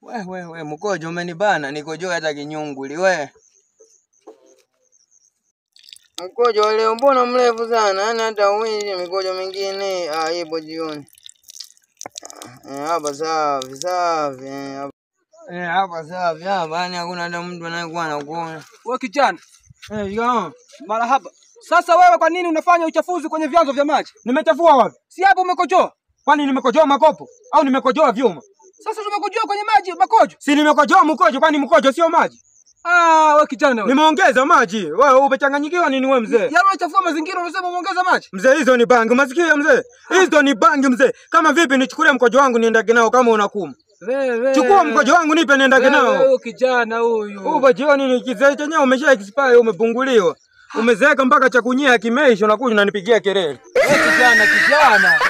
We, mkojo umenibana, nikojoe hata kinyunguli we. Mkojo leo mbona mrefu sana? Yaani hata uwezi mikojo mingine ipo jioni. Hapa safi safi. Hapa safi hapa, yaani hakuna hata mtu anayekuwa anakuona. Wewe kijana. Shikamoo. Marahaba. Sasa wewe kwa nini unafanya uchafuzi kwenye vyanzo vya maji? Nimechafua wapi? Si hapo umekojoa? Kwani nimekojoa makopo au nimekojoa vyuma? Sasa tumekojoa kwenye maji makojo. Si nimekojoa mkojo, kwani mkojo sio maji? Ah, wewe kijana wewe. Nimeongeza maji. Wewe umechanganyikiwa nini wewe mzee? Yaani unachafua mazingira unasema umeongeza maji? Mzee, hizo ni bangi. Umesikia mzee? Hizo ni bangi mzee. Kama vipi nichukulie mkojo wangu niendage nao kama unakuma? Wewe. Chukua mkojo wangu nipe niendage nao. Wewe kijana huyu. Uba jioni ni kizee chenyewe umesha expire, umepunguliwa. Umezeeka mpaka cha kunyia kimeisha, unakuja unanipigia kelele. Wewe kijana kijana.